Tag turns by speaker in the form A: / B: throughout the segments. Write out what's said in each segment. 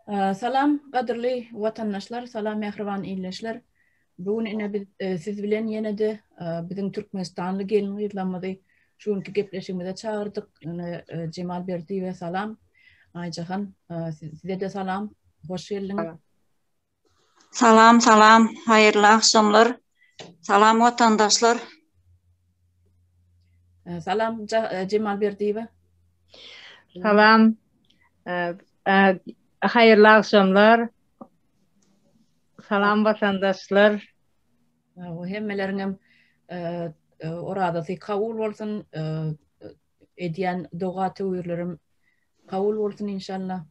A: Salam gadyrly watandaşlar, salam mähriban ildeşler. Bu gün ine biz e, siz bilen ýene-de e, biziň Türkmenistanly gelin-gyzlarymyzy şu günki gepleşigimize çagyrdyk. Ine e, Jemal Berdiýewe salam. Aýjahan, size-de salam. Hoş geldiňiz.
B: Salam, salam. Haýyrly agşamlar. Salam watandaşlar.
A: Salam Jemal Berdiýewa.
C: Salam. Haýyrly agşamlar. Salam watandaşlar.
A: Hemmeleriň hem orazasy kabul bolsun. Edýän doga töwirlerim kabul bolsun inşallah.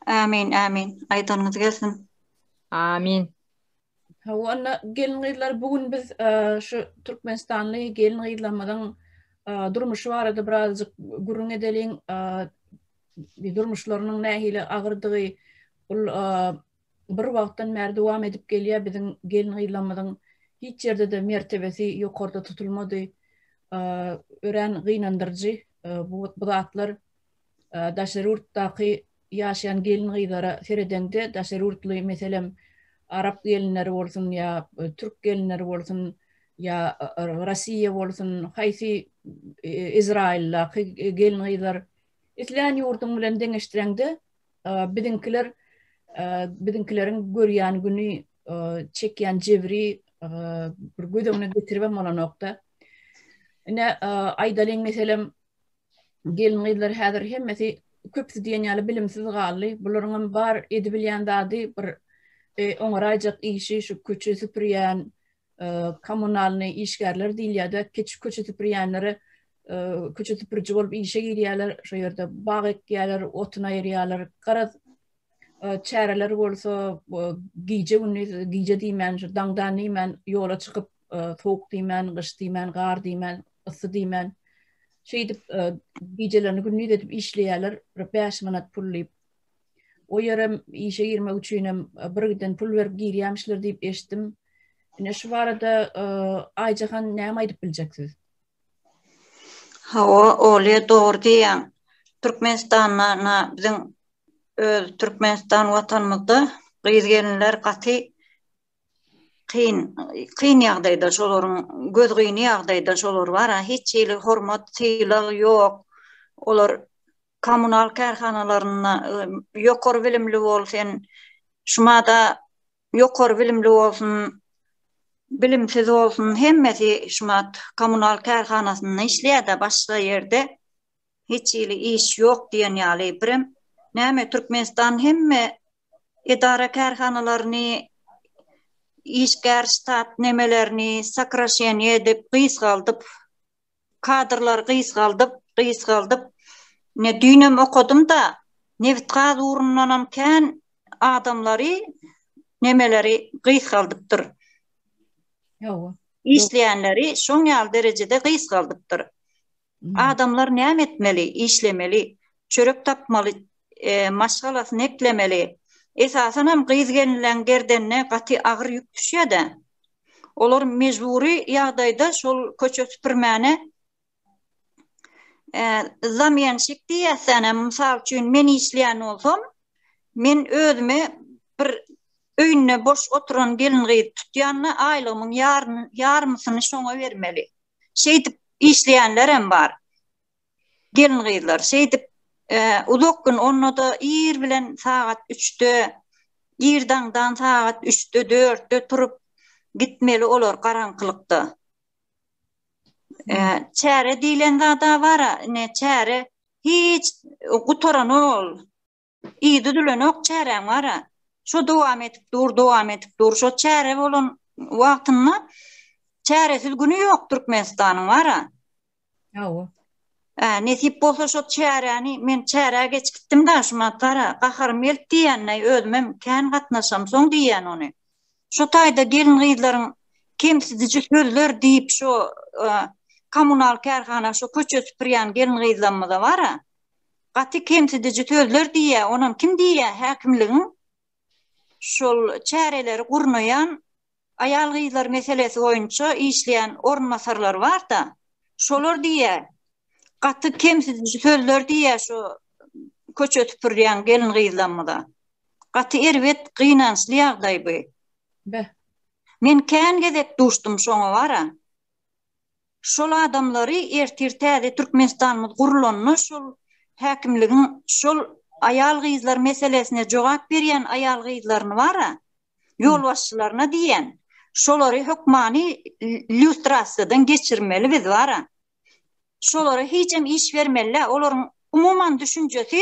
B: Amin amin aýdanyňyz gelsin.
C: Amin.
A: Hawa onda gelin gyzlar bu gün biz şu Türkmenistanly gelin gyzlarymyzyň durmuşy barada birazjyk gürrüň edeliň. Durmuşlarynyň nähili agyrdygy ol bir wagtdan bäri dowam edip gelýär biziň gelin gyzlarymyzyň hiç ýerde-de mertebesi ýokarda tutulmady. Örän gynandyryjy bu zatlar. Daşary ýurtdaky ýaşaýan gelin-gyzlara seredeňde, daşary ýurtly, meselem, arap gelinleri bolsun ýa türk gelinleri bolsun ýa Rossiýa bolsun, haýsy Izraýyldaky gelin-gyzlar islän ýurduň bilen deňeşdireňde, biziňkiler biziňkileriň görýän güni, çekýän jebri bir göz öňüne getiribem bolanok-da. Ine, aýdalyň, meselem, Gelin-gyzlar häzir hemmesi köpüsi diýen ýaly bilimsiz galdy. Bularyň hem bar edibilýän zady bir e, oňaraýjak işi şu köçe süpürýän e, kommunalnyý işgärler diýilýär-de, keç köçe süpürýänlere e, köçe süpüriji bolup işe girýärler, şo ýerde bag ekýärler, otun aýyrýarlar. Garaz çäreler bolsa gije gündiz gije diýmän şu daňdan diýmän ýola çykyp sowuk diýmän gyş diýmän gar diýmän yssy diýmän şeýdip gijelerini gündiz edip işleýärler bir 5 manat pul diýip o ýerem işe girmek üçin hem bir giden pul berip girýärmişler diýip eşitdim ine şu barada Aýjahan näme aýdyp biljeksiz
B: Hawa, Olýa dogry diýýäň. Türkmenistanda na biziň öz Türkmenistan watanymyzda gyz-gelinler gaty kyn kyn ýagdaýda şolaryň gözgyny ýagdaýda şolar bar-a hiç hili hormat sylag ýok. Olar kommunal kärhanalarynda ýokary bilimli bol sen şumada ýokary bilimli bolsun, bilimsiz bolsun hemmesi şumat kommunal kärhanasynda işleýärde başga ýerde hiç hili iş ýok diýen ýaly birem näme Türkmenistan hemme edara kärhanalaryny işgär ştat nemelerini sokraşeniýe edip gysgaldyp kadrlary gysgaldyp gysgaldyp ine düýnem okadym-da nebit-gaz ugrundanam kän adamlary nemeleri gysgaldypdyr.
A: Hawa.
B: Işleýänleri şoň ýaly derejede gysgaldypdyr. Adamlar näme etmeli? Işlemeli, çörek tapmaly, maşgalasyny eklemeli. Esasanam gyz-gelinleň gerdenine gaty agyr ýük düşýär-dä. Olar mejbury ýagdaýda şol köçe süpürmäne zamenşik diýýäsdäne, mysal üçin men işleýän bolsam, men özüme bir öýünde boş oturan gelin-gyz tutýan-da aýlygymyň ýarymysyny şoňa bermeli. Şeýdip işleýänlerem bar. Gelin-gyzlar şeýdip uzak gün onda-da ir bilen sagat üçde, ir daňdan sagat üçde, dörtde turup gitmeli olar garaňkylykda. Çäre diýlen zada bar-a, ine çäre hiç gutaranok ol. Yzy üzülenok çäräň bar-a. Şo dowam edip dur, dowam edip dur. Şo çäre bolan wagtynda çäresiz güni ýok Türkmenistanyň bar-a.
A: Hawa.
B: Ä, nesip bolsa şo çäräni, men çärä geç gitdim-dä şumat gara, gaharym gelip diýýän-näý, özümem kän gatnaşamsoň diýýän ony. Şo taýda gelin-gyzlaryň kemsidiji sözler diýip şo kommunal kärhana şo köçe süpürýän gelin-gyzlarymyza bar-a, gaty kemsidiji sözler diýýär, onam kim diýýär, häkimligiň şol çäreleri gurnaýan aýal-gyzlar meselesi boýunça işleýän orunbasarlary bar-da, şolar diýýär, gaty kemsidiji sözler diýýär şo köçe süpürýän gelin-gyzlarymyza. Gaty erbet gynançly ýagdaý bu.
A: Beh.
B: Men kän gezek duşdum şoňa bara. Şol adamlary ertir täze Türkmenistanymyz gurulanda şol häkimligiň şol aýal gyzlar meselesine jogap berýän aýal gyzlaryny bara ýolbaşçylaryna diýýän şolary hökmany lýustrasiýadan geçirmeli biz bara. Şolara hijem iş bermelidä olaryň umuman düşünjesi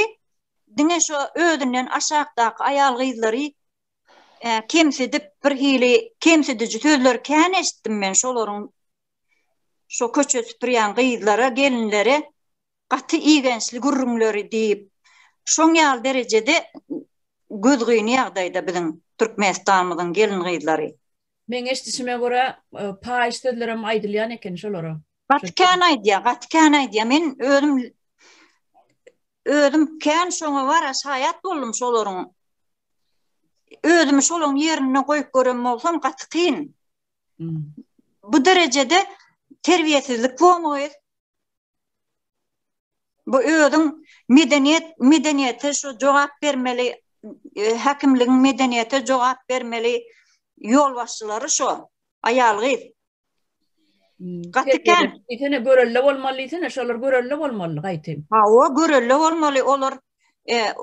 B: diňe şo özünden aşakdaky aýal gyzlary kemsidip bir hili kemsidiji sözler kän eşitdim men şolaryň şo köçe süpürýän gyzlara gelinlere gaty igençli gürrüňleri diýip şoň ýaly derejede gözgyny ýagdaýda biziň Türkmenistanymyzyň gelin gyzlary.
A: Meň eşidişime görä paýyş sözlerem aýdylýan eken şolara.
B: Gaty kän aýdýar, gaty kän aýdýar. Men özüm özüm kän şoňa bara şaýat boldum şolaryň. Özümi şolaryň ýerinde goýup gören bolsam gaty kyn. Bu derejede terbiýesizlik bormy gyz? Bu özüň medeniýet medeniýete şu jogap bermeli e, häkimligiň medeniýete jogap bermeli ýolbaşçylary şo aýal gyz.
A: Hmm. Gaty kän. Diýsene görelde bolmaly diýsene, şolar görelde bolmaly gaýtym.
B: Hawa, görelde bolmaly. Olar e,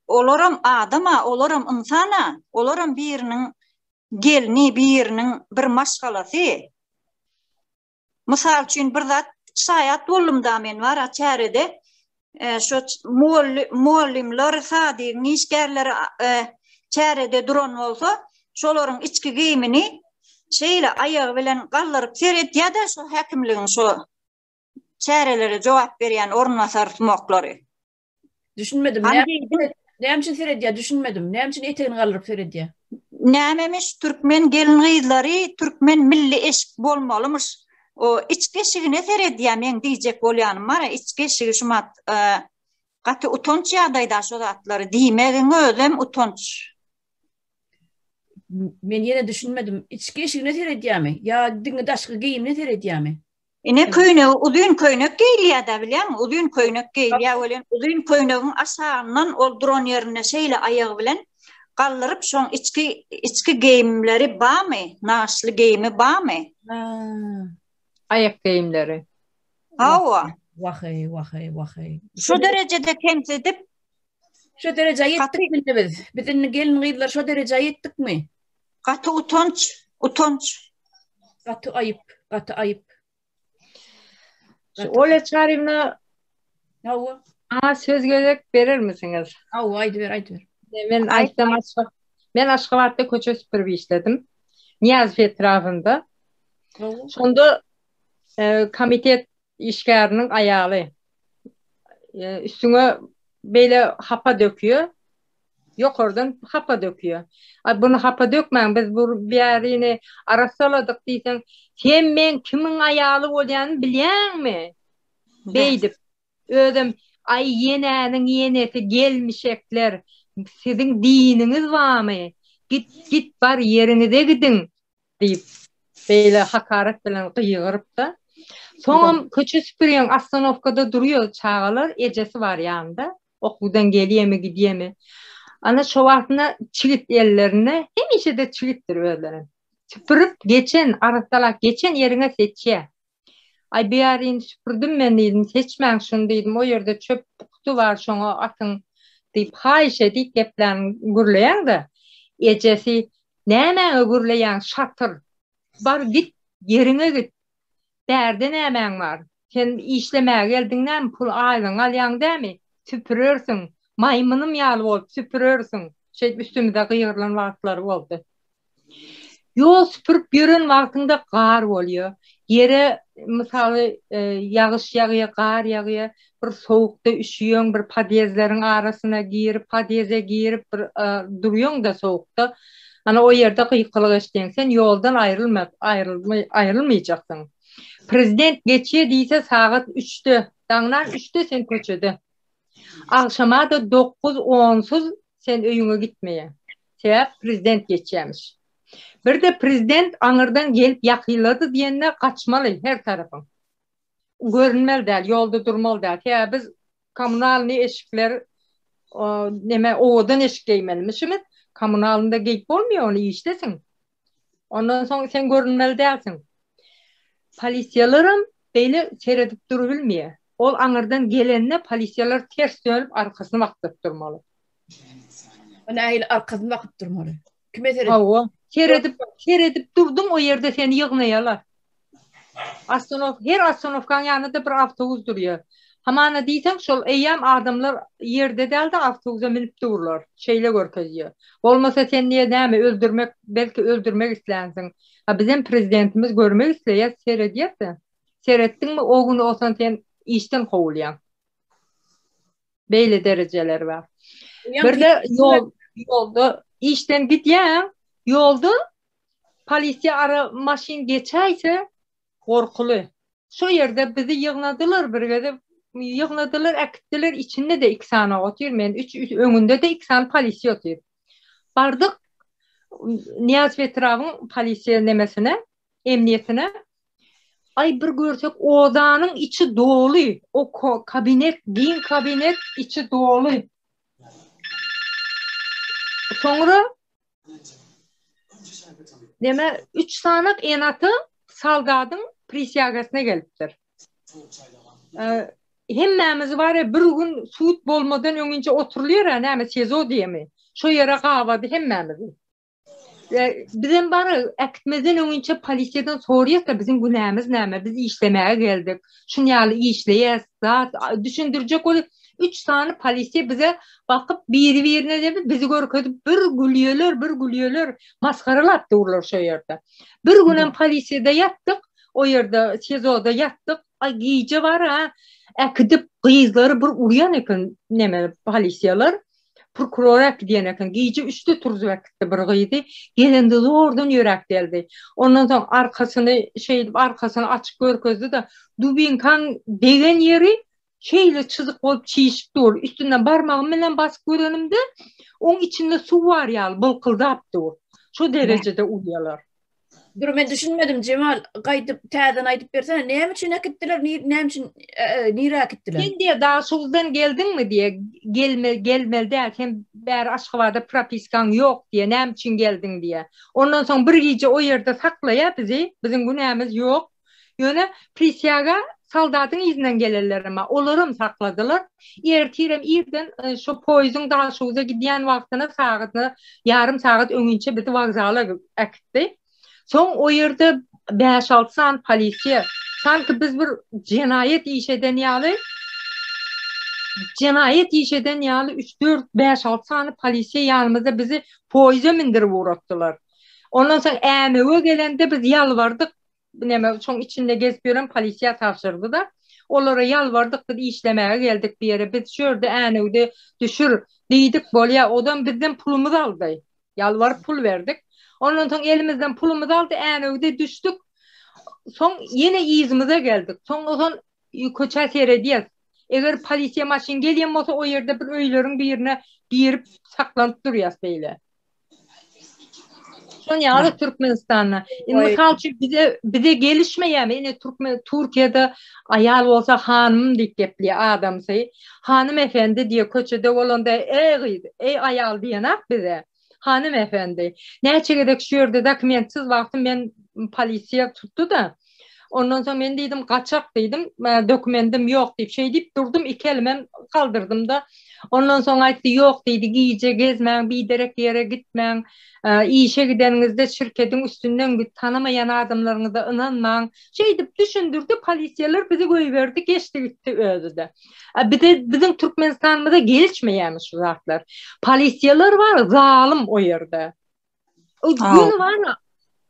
B: olaram adama, olaram ynsana, olaram biriniň gelni, biriniň bir maşgalasy. Mysal üçin bir zat şaýat boldum-da men bar-a çärede şo mugallymlar, sadygyň işgärleri çärede duran bolsa, şolaryň içki geýimini şeýle aýagy bilen galdyryp seredýär-de şo häkimligiň şo çärelere jogap berýän orunbasar sumaklary.
A: Düşünmedim. Näme näme üçin seredýär? Düşünmedim. Näme üçin etegini galdyryp seredýär?
B: Nämemiş türkmen gelin-gyzlary türkmen milli eşik bolmalymyş. O içki eşigine seredýär meň diýjek bolýanym bar-a içki eşigi şumat e, gaty utanç ýagdaýda şo zatlary diýmegiň özem utanç.
A: Men ýene düşünmedim. Içki eşigine seredýärmi? Ýa diňe daşky geýimine seredýärmi?
B: Ine köýnegi uzyn köýnek geýilýär-dä bilýäňmi, uzyn köýnek geýilýär welin uzyn köýnegiň aşagyndan ol duran ýerinde şeýle aýagy bilen galdyryp şoň içki içki geýimleri bamy, nagyşly geýimi bamy?
C: Aýak geýimleri.
B: Hawa.
A: Waheý, waheý, waheý.
B: Şu derejede kemsidip
A: Şu derejä ýetdikmi indi biz? Biz indi gelin-gyzlar şo derejä ýetdikmi?
B: Gaty utanç, utanç.
A: Gaty aýyp, gaty aýyp.
C: Şu Olya Çaryýewna
A: Hawa.
C: A söz gezek berermisiňiz?
A: Hawa, aýdyber, aýdyber.
C: Men aýtsam Aşgabat, men Aşgabatda köçe süpürip işledim. Nyýazow etrabynda. Şonda e, komitet işgäriniň aýaly e, üstüňe beýle hapa dökýär. Ýokardan hapa dökýär. A buny hapa dökmäň, biz bu bärini arassaladyk diýseň, sen meň kimiň aýaly bolýanymy bilýäňmi? Beýdip, özem, aý ýenäniň ýenesi gelmişekler, siziň diniňiz barmy? Git, git bar ýeriňize gidiň! Diýip, beýle hakarat bilen gygyrypda. Soňam köçe süpürýän ostanowkada durýar çagalar, ejesi bar ýanynda. Okuwdan gelýärmi, gidýärmi. Ana şo wagtynda çigit ellerinde, hemişe-de çigitdir özleri. Süpürip geçen, arassalap geçen ýeriňe seçýär. Aý bu ýerini süpürdim men diýdim, seçmäň şuny diýdim, o ýerde çöp guty bar şoňa atyň diýip haýyş edip geplän gürleýäň-de, ejesi Nämäňe gürleýäň şatyr, bar git ýeriňe git, bärde nämäň bar, sen işlemäge geldiň näme pul aýlygyňy alýaň dämi, süpürersiň, maýmynym ýaly bolup süpürersiň, şeýdip üstümize gygyrylan wagtlary boldy. Ýol süpürip ýören wagtyňda gar bolýa, ýere mysaly ýagyş ýagýa, gar ýagýa, bir sowukda üşüýäň, bir podýezdleriň arasyna girip, podýeze girip bir durýaň-da sowukda. Ana o ýerde gykylyk eşidýäň. Sen ýoldan aýrylma, aýrylmaýjaksyň. Prezident geçýä diýse sagat üçde, daňdan üçde sen köçede. Agşama-da dokuz-onsuz sen öýüňe gitmeýäň. Sebäp prezident geçýämiş. Bir-de prezident aňyrdan gelip ýakynlady diýende gaçmaly her tarapyň. Görünmeli däl, ýolda durmaly däl. Sebäbi biz kommunalnyý eşikler neme owadan eşik geýmelimişimiz. Kommunalynda geýip bolmaýar ony işdesiň. Ondan soň sen görünmeli dälsiň. Polisiýalaram beýle seredip durubilmeýär. Ol aňyrdan gelende polisiýalar ters dönüp arkasyny bakdyryp durmaly.
A: O nähili arkasyny bakyp durmaly? Kime
C: seredip? Hawa, seredip, seredip durduň o ýerde seni ýygnaýarlar. Ostanov, her ostanowkaň ýanynda bir awtobus durýar. Hamana diýseň, şol eýýäm adamlar ýerde däl-de awtobusa münüp durlar. Şeýle görkezýär. Bolmasa sen diýýär näme öldürmek, belki öldürmek islänsiň. A bizem prezidentimiz görmek isleýär, seredýär-de. Seretdiňmi o gün olsan sen işden kowulýaň. Beýle derejeler bar. Bir-de ýol ýolda işden gidýäň, ýolda polisiýa ara maşyn geçäýse gorkuly. Şo ýerde bizi ýygnadylar bir gezek, ýygnadylar, äkitdiler, içinde-de iki sany otyr, men üç, öňünde-de iki sany polisiýa otyr. Bardyk Nyýazow etrabyň polisiýa nemesine, emniýetine. Aý bir görsek odanyň içi doly, o kabinet, giň kabinet içi doly. Soňra Neme üç sanak ene-ata soldadyň prisýagasyna gelipdir. Hemmämiz bar ya bir gün sud bolmadan öňünce oturulýar näme SIZO diýemi. Şo ýere gabady hemmämizi. Bizem bar äkitmezden öňünçe polisiýadan soraýas-da biziň günämiz näme, biz işlemäge geldik, şun ýaly işleýäs, zat düşündirjek bolup üç sany polisiýa bize bakyp biri-birine demi bizi görkezip bir gülýeler, bir gülýeler, masgaralap durlar şo ýerde. Bir günem polisiýada ýatdyk, o ýerde SIZO-da ýatdyk, aý gije bar-a äkidip gyzlary bir urýan eken neme polisiýalar. Prokuror äkidýän eken. Gije üçde turzup äkitdi bir gyzy. Gelende zordan ýöräp geldi. Ondan soň arkasyny şeýdip arkasyny açyp görkezdi-de, dubinkaň degen ýeri şeýle çyzyk bolup çişip dur. Üstünden barmagym bilen basyp görenimde, oň içinde suw bar ýaly bylkyldap dur. Şo derejede urýarlar.
A: Dur men düşünmedim Jemal gaýdyp täzeden aýdyp bersene näme üçin äkitdiler näme üçin e, e, nirä äkitdiler?
C: Sen diýe Daşoguzdan geldiňmi diýe gelme gelmeli däl sen bäri Aşgabada propiskaň ýok diýe näme üçin geldiň diýe. Ondan soň bir gije o ýerde saklaýa bizi biziň günämiz ýok. Ýöne prisýaga soldatyň yzyndan gelenlerem bar olaram sakladylar. Ertirem irden e, şo poýeziň Daşoguza gidýän wagtyna sagadyna ýarym sagat öňinçe bizi wokzala äkitdi. Soň o ýerde bäş-alty sany polisiýa, sanki biz bir jenaýat iş eden ýaly, jenaýat iş eden ýaly üç-dört, bäş-alty sany polisiýa ýanymyzda bizi poýeza mindirip ugratdylar. Ondan soň Änewe gelende biz ýalbardyk, neme şoň içinde gezip ýören polisiýa tabşyrdy-da, olara ýalbardyk biz işlemäge geldik bu ýere, biz şu ýerde Änewde düşür diýdik, bolýa, odam bizden pulumyzy aldy. Ýalbaryp pul berdik. Ondan soň elimizden pulumyzy aldy, Änewde düşdük. Soň ýene yzymyza geldik. Soň ozal köçä seredýäs. Eger polisiýa maşyn gelýän bolsa, o ýerde bir öýleriň birine girip saklanyp durýas beýle. Şon ýaly Türkmenistanda. Indi mysal üçin bize bize gelişmeýärmi? Ine Türkmen Türkiýede aýal bolsa hanym diýip gepleýär adamsy. Hanym efendi diýýär köçede bolanda eý gyz, eý aýal diýenak bize. Hanym efendi. Näçe gezek şu ýerde dokumentsiz wagtym men polisiýa tutdy-da. Ondan soň men diýdim gaçak diýdim, dokumendim ýok diýip şeý diýip durdum, iki elimem galdyrdym-da. Ondan soň aýtdy, ýok diýdi, gije gezmäň, biderek ýere gitmäň, işe gideniňizde şirkediň üstünden git, tanamaýan adamlaryňyza ynanmaň. Şeýdip düşündirdi, polisiýalar bizi goýberdi, geçdi gitdi özi-de. A bize biziň Türkmenistanymyza gelişmeýärmiş şu zatlar. Polisiýalar bar, zalym o ýerde. O gün bar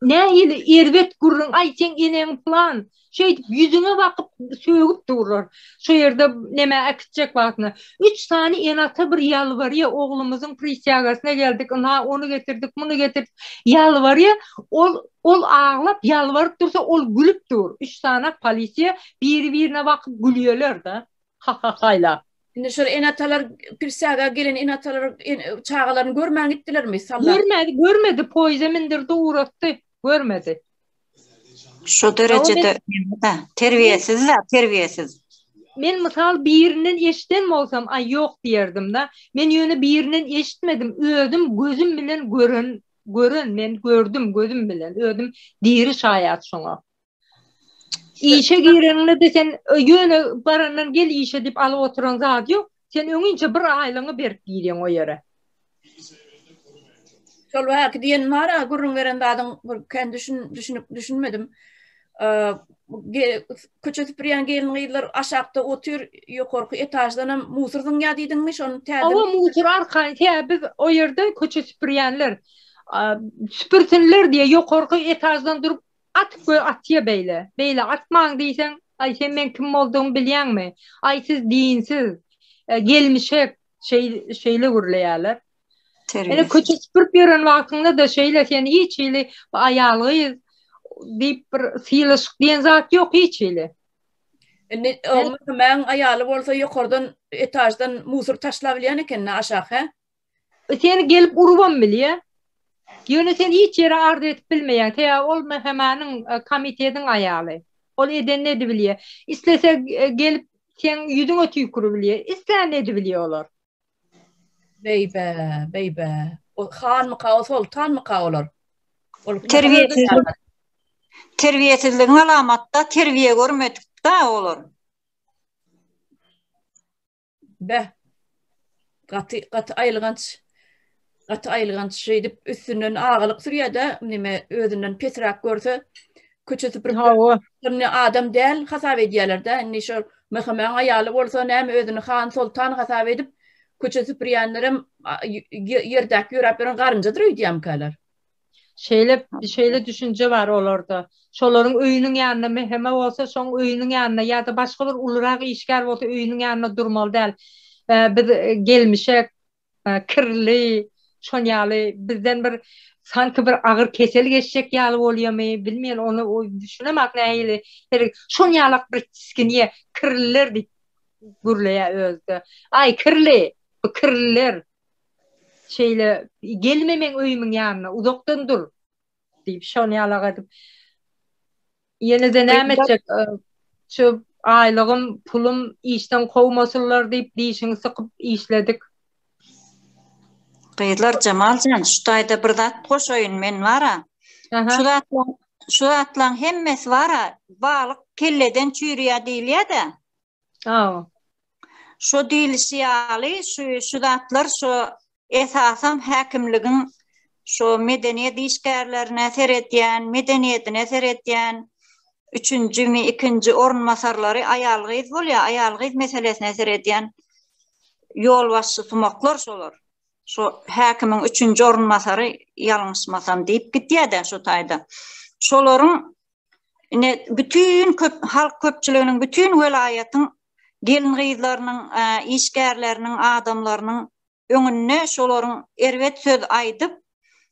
C: nähili erbet gürrüň, aý seň eneň plan, şeýdip ýüzüňe bakyp sögüp durlar. Şu ýerde neme äkitjek wagtyna. Üç sany ene-ata bir ýalbarýar, oglumyzyň prisýagasyna geldik, ynha ony getirdik, muny getirdik. Ýalbarýar, ol ol aglap ýalbaryp dursa, ol gülüp dur. Üç sany polisiýa biri-birine bakyp gülýärler-de. Ha-ha-haýlap.
A: Indi şol ene-atalar prisýaga gelen ene-atalar çagalaryny görmän gitdilermi?
C: Sallap. Görmedi, görmedi, poýeza mindirdi, ugratdy. Görmedi.
B: Şo derejede terbiýesiz-dä, terbiýesiz.
C: Men mysal birinden eşiden bolsam, aý ýok diýerdim-de. Men ýöne birinden eşitmedim, özüm gözüm bilen gören, gören, men gördüm gözüm bilen, özüm diri şaýat şoňa. Işe gireniňde-de sen ýöne barandan gel işe diýip alyp oturan zady ýok. Sen öňinçe bir aýlygyňy berip girýäň o ýere.
A: Şol häki diýen bar-a gürrüň beren zadyň bir kän düşün düşünip düşünmedim. Köçe süpürýän gelin-gyzlar aşakda otyr, ýokarky etaždanam musur zyňýar diýdiňmi? Şony
C: täze Hawa, musur arkaýyn. Sebäbi biz o ýerde köçe süpürýänler süpürsinler diýe ýokarky etaždan durup Atyp goý atýa beýle. Beýle atmaň diýseň, aý sen meň kim boldugymy bilýäňmi? Aý siz dinsiz, gelmişek şeý şeýle gürleýärler. Ene köçe süpürip ýören wagtyňda-da şeýle sen hiç hili bu aýal gyz diýip bir sylaşyk diýen zat ýok hiç hili.
A: Indi mäň aýaly bolsa ýokardan etaždan musur taşlabilýän eken-dä aşak hä?
C: Seni gelip urubam bilýä. Ýöne sen hiç ýere arz edip bilmeýäň. Sebäbi ol MHM-niň komitediň aýaly. Ol edenini edibilýä. Islese gelip seň ýüzüňe tüýküribilýä. Islänini edibilýä olar.
A: Beýbä, beýbä. O hanmyka, o soltanmyka olar?
B: Ol Terbiýesizlik. Terbiýesizligiň alamatda terbiýe görmedik-da olar.
A: Beh. Gaty gaty aýylganç. Gaty aýylganç şeýdip üstünden agalyk sürýär-de, neme özünden pesräk görse, köçe süpürip
C: Hawa.
A: Indi adam däl hasap edýärler-de. Indi şol MHM-iň aýaly bolsa näme özüni han soltan hasap edip, köçe süpürýänlerem ýerdäki ýöräp ýören garynjadyr öýdýärmikäler?
C: Şeýle şeýle düşünje bar olarda. Şolaryň öýüniň ýanynda MHM bolsa, şoň öýüniň ýanynda ýa-da başga bir ulurak işgär bolsa öýüniň ýanynda durmaly däl. Biz gelmişek, kirli, şon ýaly bizden bir sanki bir agyr kesel geçjek ýaly bolýamy, bilmeýän ony düşünemak nähili. Şon ýalak bir tisginýä, kirliler diýip gürleýär özi-de. Aý kirli, bu kirliler. Şeýle gelme meň öýümiň ýanyna, uzakdan dur diýip, şony ýalak edip. Ýene-de näme etjek? Şu aýlygym, pulum işden kowmasynlar diýip, dişiňi sykyp işledik.
B: Gyzlar Jemaljan şu taýda bir zat goşaýyn men bara. Şu zatlaň şu zatlaň hemmesi bara balyk kelleden çüýrýär diýilýär-de.
C: Hawa.
B: Şo diýlişi ýaly, şu şu zatlar şo esasam häkimligiň şo medeniýet işgärlerine seredýän, medeniýetine seredýän üçünjimi, ikinji orunbasarlary aýal-gyz bolýar, aýal-gyz meselesine seredýän ýolbaşçysumaklar şolar. Şo häkimiň üçünji orunbasary ýalňyşmasam diýip gidýär-de şo taýda. Şolaryň Ine, bütin köp halk köpçüliginiň, bütin welaýatyň gelin-gyzlarynyň, işgärleriniň, adamlarynyň öňünde şolaryň erbet söz aýdyp,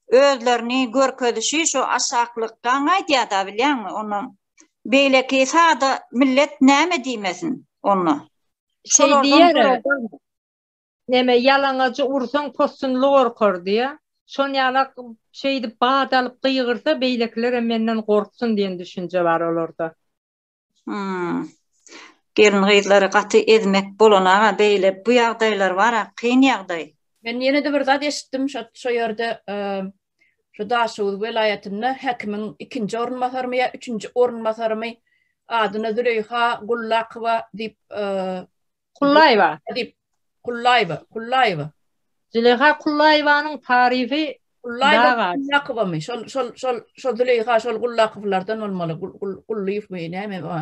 B: özlerini görkezişi şo aşaklykdan gaýdýar-da, bilýäňmi, ondan beýleki sada millet näme diýmesin onda.
C: Şeý diýer. Neme, ýalaňajy ursaň possunly gorkar diýýä. Şon ýalak şeýdip bat alyp gygyrsa beýlekilerem menden gorksun diýen düşünje bar olarda.
B: Hum. Gelin gyzlary gaty ezmek bolanaga beýle bu ýagdaýlar bara kyn ýagdaý.
A: Men ýene-de bir zat eşitdim şo şo ýerde şu Daşoguz welaýatynda häkimiň ikinji orunbasarymy ýa üçünji orunbasarymy adyna Züleýha Gullakowa diýip
C: Kullaýewa.
A: Diýip, Kullaýewa, Kullaýewa.
C: Züleýha Kullaýewanyň taryfy
A: Kullaýewa Gullakowamy? Şol, şol, şol, şol Züleýha şol Gullakowlardan bolmaly. Gullyýewmi, näme o?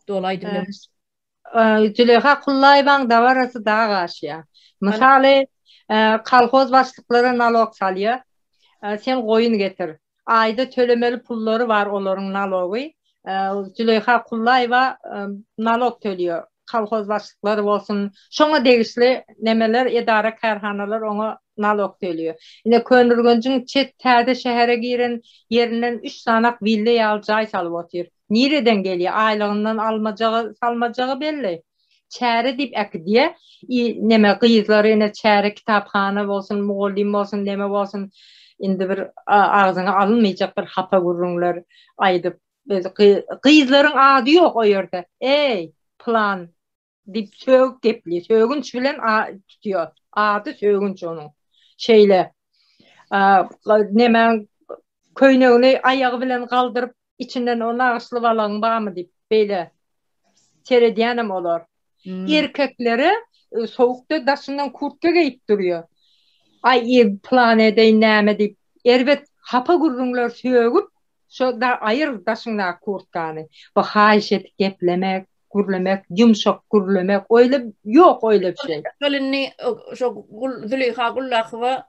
A: Doly aýdyp bilemok.
C: Züleýha Kullaýewaň dabarasy dag aşýar. Mysaly, kolhoz başlyklara nalog salýar. Sen goýun getir. Aýda tölemeli pullary bar olaryň nalogy. Züleýha Kullaýewa nalog töleýär. Kolhoz başlyklary bolsun, şoňa degişli nemeler, edara kärhanalar oňa nalog töleýär. Ine Köneürgenjiň çet täze şähere giren ýerinden üç sanak willa ýaly jaý salyp otyr. Nireden gelýär? Aýlygyndan almajagy, salmajagy belli. Çäre diýip äkidýä. I neme gyzlary ine çäre kitaphana bolsun, mugallym bolsun, neme bolsun indi bir agzyňa alynmaýjak bir hapa gürrüňler aýdyp gyzlaryň ady ýok o ýerde. Eý, pylan. Diýip sögüp gepli. Sögünç bilen tutýar. Ady Sögünç onuň. Şeýle. Nemäň köýnegini aýagy bilen galdyryp, içinden o nagyşly balagyň barmy diýip, beýle seredýänem olar. Erkeklere sowukda daşyndan kurtka geýip durýar. Aý, plan edeýin näme diýip, erbet hapa gürrüňler sögüp, Şo da aýyr daşyňdaky kurtkany. Bu haýyş edip geplemek, gürlemek, ýumşak gürlemek, oýle ýok oýle bir şey.
A: Şol indi şo Gul Züleýha Gullakowa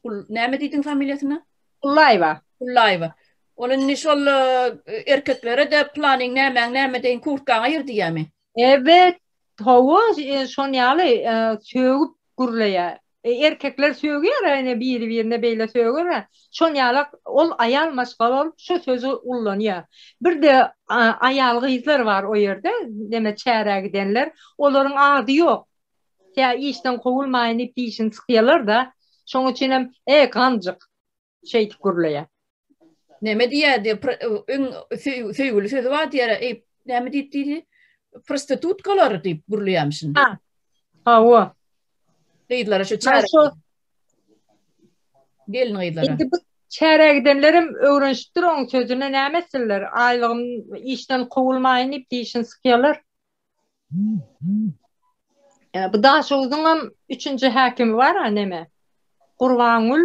A: Gul näme diýdiň familiýasyna?
C: Gullaýewa.
A: Gullaýewa. Ol indi şol erkeklere-de planyň nämäň näme deýin kurtkaňy aýyr diýýämi?
C: Evet, hawa, şon ýaly sögüp gürleýär. Erkekler sögýär ine biri-birine beýle söger-ä. Şon ýalak ol aýal maşgala bolup şo sözi ullanýar. Bir-de aýal gyzlar bar o ýerde, neme çärä gidenler. Olaryň ady ýok. Tä işden kowulmaýyn diýip dişini sykýalar-da. Şoň üçinem, E, ganjyk! Şeýdip gürleýär.
A: Neme diýýärdi, öň söýgüli sözi bar diýýär, eý, näme diýip diýdi? Prostitutkalar diýip gürleýärmişin.
C: Ha. Hawa.
A: Gyzlara şu çäre. Gelin gyzlara.
C: Indi bu çärä gidenlerem öwrenişipdir oň sözüne näme etsinler? Aýlygym işden kowulmaýyn diýip dişini sykýarlar. Bu Daşoguzyňam üçünji häkimi bar-a neme? Gurbangül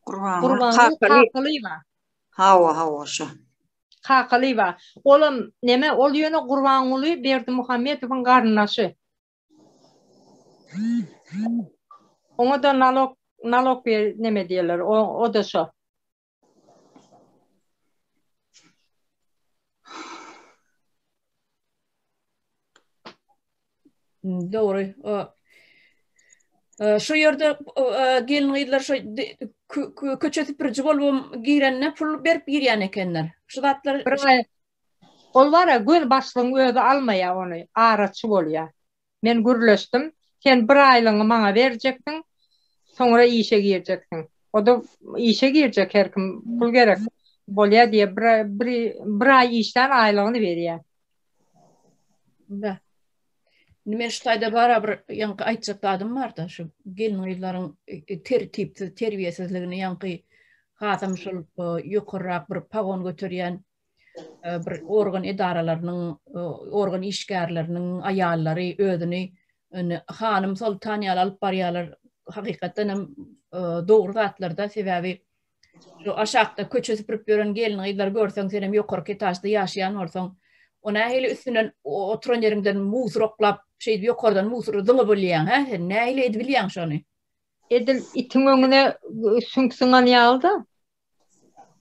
B: Gurbangül
C: Kakalyýewa.
B: Hawa, hawa şo.
C: Kakalyýewa. Olam neme, ol ýöne Gurbanguly Berdimuhamedowyň garyndaşy. Oňa-da nalog, nalog neme diýerler, o-da şo.
A: Dogry. Şu ýerde gelin gyzlar şu köçe süpüriji bolup girende pul berip girýän ekenler. Şu zatlar
C: Bir aý Ol bar-a, göni başlygyň özi almaýar ony, araçy bolýar. Men gürleşdim. Sen bir aýlygyňy maňa berjeksiň, soňra işe girjeksiň. O-da işe girjek her kim, pul gerek. Bolýa diýýär, bir, bir, bir aý işlän aýlygyny berýär.
A: Bä. Indi men şu taýda bara bir ýaňky aýtjak zadym bar-da, şu gelin-gyzlaryň e, tertipsiz, terbiýesizligini ýaňky hasam şol e, ýokarrak bir pagon göterýän bir organ edaralarynyň, organ işgärleriniň aýallary özüni hanym soltan ýaly alyp barýarlar. Hakykatdan hem dogry zatlarda, sebäbi şu aşakda köçe süpürip ýören gelin-gyzlary görseň, sen hem ýokarky etažda ýaşaýan bolsaň, o nähili üstünden oturan ýeriňden musur oklap, şeýdip ýokardan musury zyňyp bilýäň, hä? Sen nähili edip bilýäň şony?
C: Edil itiň öňüne süňk zyňan ýaly-da.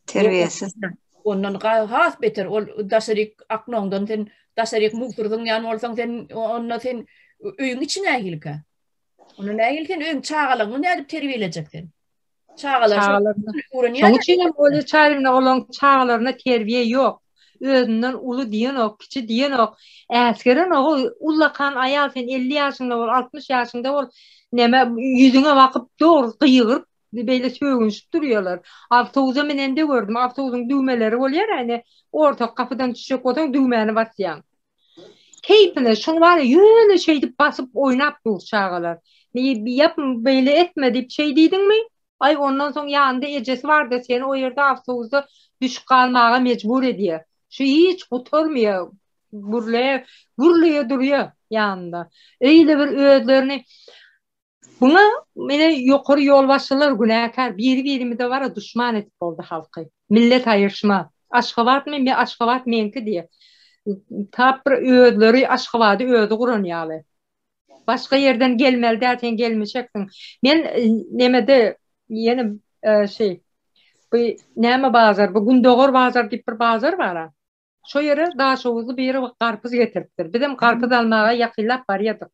B: Terbiýesiz.
A: Ondan has beter ol daşaryk aknoňdan sen daşaryk musur zyňýan bolsaň sen onda sen öýüň içi nähilikä? Onda nähili sen öýüň çagalaryňy nädip terbiýelejek sen? Çagalar
C: öwrenýär. Şonuň üçin hem öyle çaýyna olaň çagalaryna terbiýe ýok. Özünden uly diýenok, kiçi diýenok. Äsgerenok. Ullakan aýal sen 50 ýaşyňda bol, 60 ýaşyňda bol, näme ýüzüňe bakyp dogry gygyryp Beýle sögünişip durýarlar. Awtobusa minende gördüm. Awtobusyň düwmeleri bolýar ine, orta gapydan düşjek bolsaň düwmäni basýaň. Keýpine şuny bar ýöne şeýdip basyp oýnap dur çagalar. Ýap beýle etme diýip şeý diýdiňmi? Aý ondan soň ýanynda ejesi barda seni o ýerde awtobusda düşüp galmaga mejbur edýär. Şu hiç gutarmaýar. Gürleýär, gürleýär durýar ýanynda. Eýle bir özlerini Muňa mene ýokary ýolbaşçylar günäkär biri birimize bara duşman edip boldy halky. Millet aýyrşma. Aşgabatmy me Aşgabat meňki diýe. Tap bir özleri Aşgabady özi guran ýaly. Başga ýerden gelmeli däl sen gelmişeksiň. Men nemede ýene şeý bu näme bazar bu gündogar bazar diýip bir bazar bara. Şo ýere daşoguzly biri garpyz getiripdir. Bizem garpyz almaga ýakynlap barýardyk.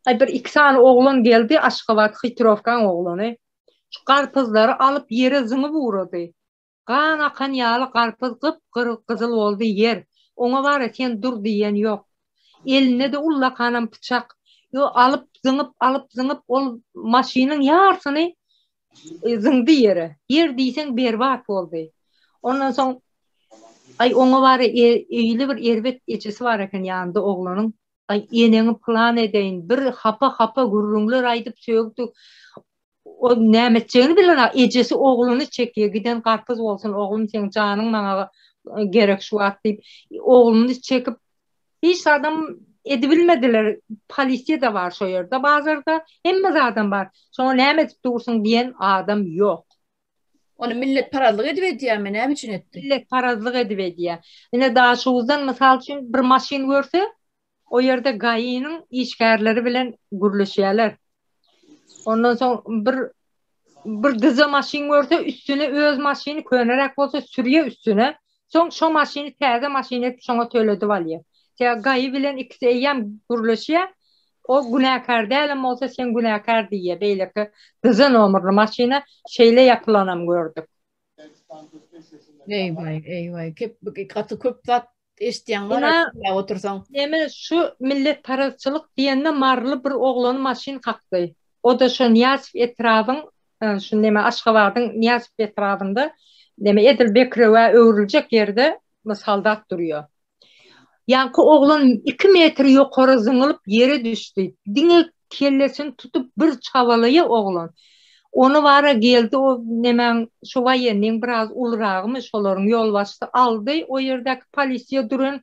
C: Aý bir iki sany oglan geldi, Aşgabat Hytrowkaň oglany. Şu garpyzlary alyp ýere zyňyp ugrady. Gan akan ýaly garpyz gyp-gyzyl boldy ýer. Oňa bar-a sen dur diýen ýok. Elinde-de ullakanam pyçak. Ýo alyp zyňyp, alyp zyňyp ol maşynyň ýarsyny zyňdy ýere. Ýer diýseň berbat boldy. Ondan soň. Aý oňa bary eýle bir erbet ejesi bar eken ýanynda oglanyň. Aý eneňi pylan edeýin bir hapa-hapa gürrüňler aýdyp sögdi. O näme etjegini bilenok. Ejesi ogluny çekýär, giden garpyz bolsun oglum seň janyň maňa gerek şu wagt diýip, ogluny çekip hiç zadam edibilmediler. Polisiýa-da bar şo ýerde bazarda, hemme zadam bar. Şoňa näme edip dursuň diýen adam ýok.
A: Ony milletparazlyk edip edýärmi, näme üçin etdi?
C: Milletparazlyk edip edýär. Ine Daşoguzdan mysal üçin bir maşyn görse, o ýerde GAI-niň işgärleri bilen gürleşýärler. Ondan soň bir bir dyza maşyn görse, üstüne öz maşyny köneräk bolsa sürýär üstüne. Soň şo maşyny täze maşyn edip şoňa töledip alýar. Sebäbi GAI bilen ikisi eýýäm gürleşýär. O günäkär dälem bolsa sen günäkär diýýär beýleki dyza nomerli maşyna şeýle ýapylanam gördük.
A: Eýwaý eýwaý kep gaty köp zat eşitýäň bar otursaň.
C: Neme şu milletparazçylyk diýende maryly bir oglany maşyn kakdy. O-da şo Nyýazow etrabyň şu neme Aşgabadyň Nyýazow etrabynda neme edil Bekrewä öwrüljek ýerde soldat durýar. Ýaňky oglan iki metr ýokary zyňylyp ýere düşdi. Diňe kellesini tutup bir çabalaýa oglan. Ony bara geldi o nemäň şu waýenniň biraz uluragymy şolaryň ýolbaşçysy aldy o ýerdäki polisiýa duran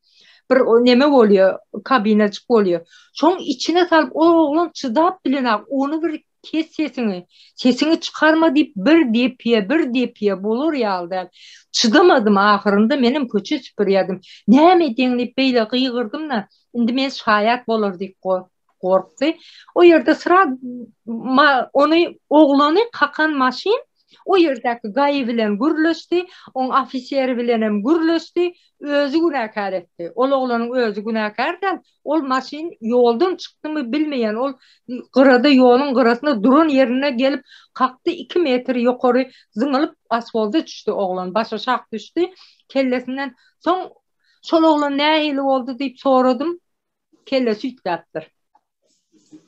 C: bir neme bolýa kabinajyk bolýa. Şoň içine salyp o oglan çydap bilenak ony bir Kes sesiňi! Sesiňi çykarma diýip bir depýä, bir depýä, bolar ýaly däl. Çydamadym ahyrynda menem köçe süpürýärdim. Näme edýäň diýip beýle gygyrdym-da, indi men şaýat bolar diýip gorkdy. O ýerde sra ony oglany kakan maşyn o ýerdäki gaýy bilen gürleşdi, oň ofiseri bilenem gürleşdi, özi günäkär etdi. Ol oglanyň özi günäkär däl, Ol maşyn ýoldan çykdymy bilmeýän, ol gyrada ýoluň gyrasynda duran ýerinde gelip kakdy, iki metr ýokary zyňylyp asfalda düşdi oglan, başaşak düşdi, kellesinden soň şol oglan nähili boldy diýip soradym, kellesi üýtgäpdir.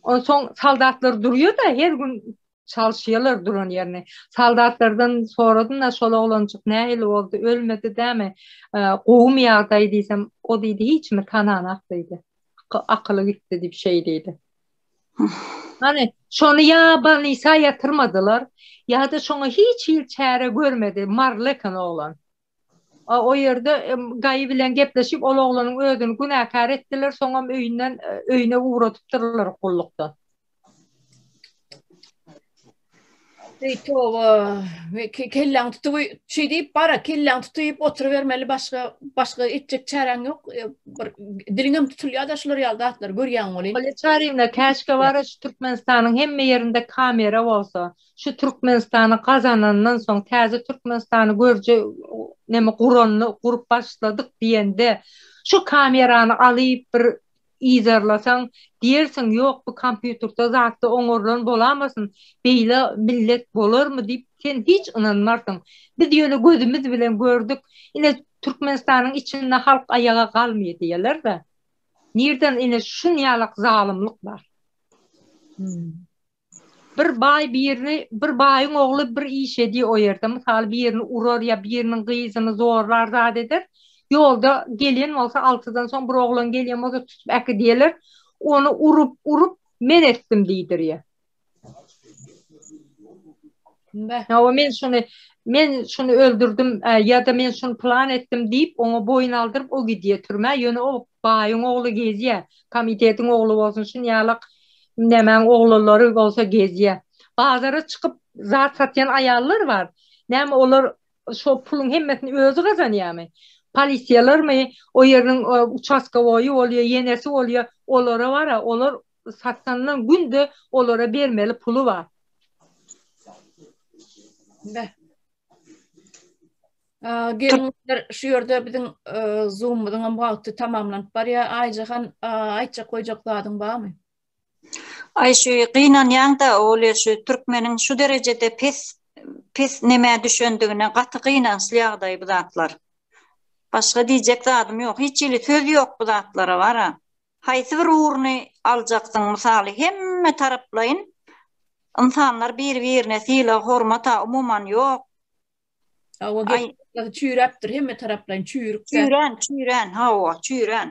C: Onsoň soldatlar durýa-da her gün Çalşýalar duran ýerini. Soldatlardan soradym-da, şol oglanjyk nähili boldy, ölmedi dämi, gowumy ýagdaýy diýsem, o diýdi, hiç kimi tananak diýdi. Akyly gitdi diýip şeý diýdi. Hany, şony ýa bolnisa ýatyrmadylar, ýa-da şoňa hiç hili çäre görmedi, maryly eken oglan. O ýerde gaýy bilen gepleşip, ol oglanyň özüni günäkär etdiler, soňam öýünden öýüne ugradypdyrlar gullukdan.
A: Eý toba, kelläň tutup, şeý diýip bara, kelläň tutup oturybermeli, başga başga etjek çäräň ýok. E, bir diliňem tutulýar-da şular ýaly zatlary görýäň welin.
C: Olýa Çaryýewna, käşgä bara şu Türkmenistanyň hemme ýerinde kamera bolsa. Şu Türkmenistany gazanandan soň täze Türkmenistany görje neme guranyny gurup başladyk diýende şu kamerany alyp bir yzarlasaň diýersiň ýok bu kompýuterde zatda oňarylan bolamasyn beýle millet bolarmy diýip sen hiç ynanmarsyň biz ýöne gözümiz bilen gördük ine Türkmenistanyň içinde halk aýaga galmyýa diýerlerde nirden ine şunýalak zalymlyk bar. Bir baý birini, bir baýyň ogly bir iş edýär o ýerde, mysaly birini urar ýa biriniň gyzyny zorlar zat eder. Ýolda gelýän bolsa altydan soň bir oglan gelýän bolsa tutup äkidýärler. Ony urup, urup men etdim diýdirýär. Hawa men şuny men şuny öldürdim ýa-da men şuny plan etdim diýip oňa boýun aldyryp o gidýär türmä ýöne o baýyň ogly gezýär. Komitetiň ogly bolsun şunýalak Nämäň oglanlary bolsa gezýä. Bazara çykyp zat satýan aýallar bar. Näme olar şo puluň hemmesini özi gazanýamy? Polisiýalarmy, o ýeriniň uçastkowoýy bolýa, ýenesi bolýa, olara bara, olar satandan günde olara bermeli puly bar.
A: Beh. Gelinler şu ýerde biziň Zoom-myzyň hem wagty tamamlanyp barýar. Aýjahan, aýtjak goýjak zadyň barmy?
B: Aý şu gynanýaň-da ol şu türkmeniň şu derejede pes pes nemä düşendigine gaty gynançly ýagdaý bu zatlar. Başga diýjek zadym ýok. Hiç hili söz ýok bu zatlara bara. Haýsy bir ugruny aljaksyň mysaly hemme taraplaýyn ynsanlar biri birine sylag hormata umuman ýok.
A: Hawa, gep. Çüýräpdir, hemme taraplaýyn çüýrük.
B: Çüýrän, çüýrän, hawa, çüýrän.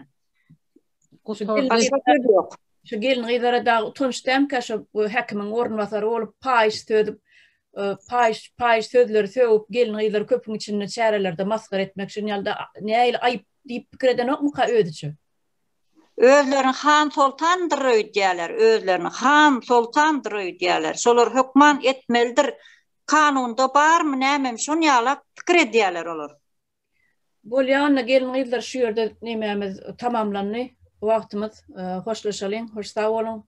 A: Başga söz ýok. Şu gelin gyzlara dagy utanç dämkä şu häkimiň orunbasary bolup paýyş sözüp paýyş paýyş sözleri sögüp gelin gyzlary köpüň içinde çärelerde masgara etmek şun ýaly nähili aýyp diýip pikir edenokmyka özüçe?
B: Özlerini han soltandyr öýdýärler, özlerini han soltandyr öýdýärler. Şolar hökman etmelidir. Kanunda barmy nämemi şon ýalak pikir edýärler olar.
A: Bolýa onda gelin gyzlar şu ýerde nemämiz tamamlandy wagtymyz hoşlaşalyň hoş sag boluň.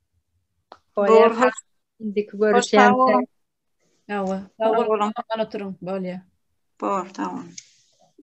C: Bolýa indiki görüşýänçä.
A: Hawa sag boluň aman oturyň bolýa.
B: Bor sag boluň.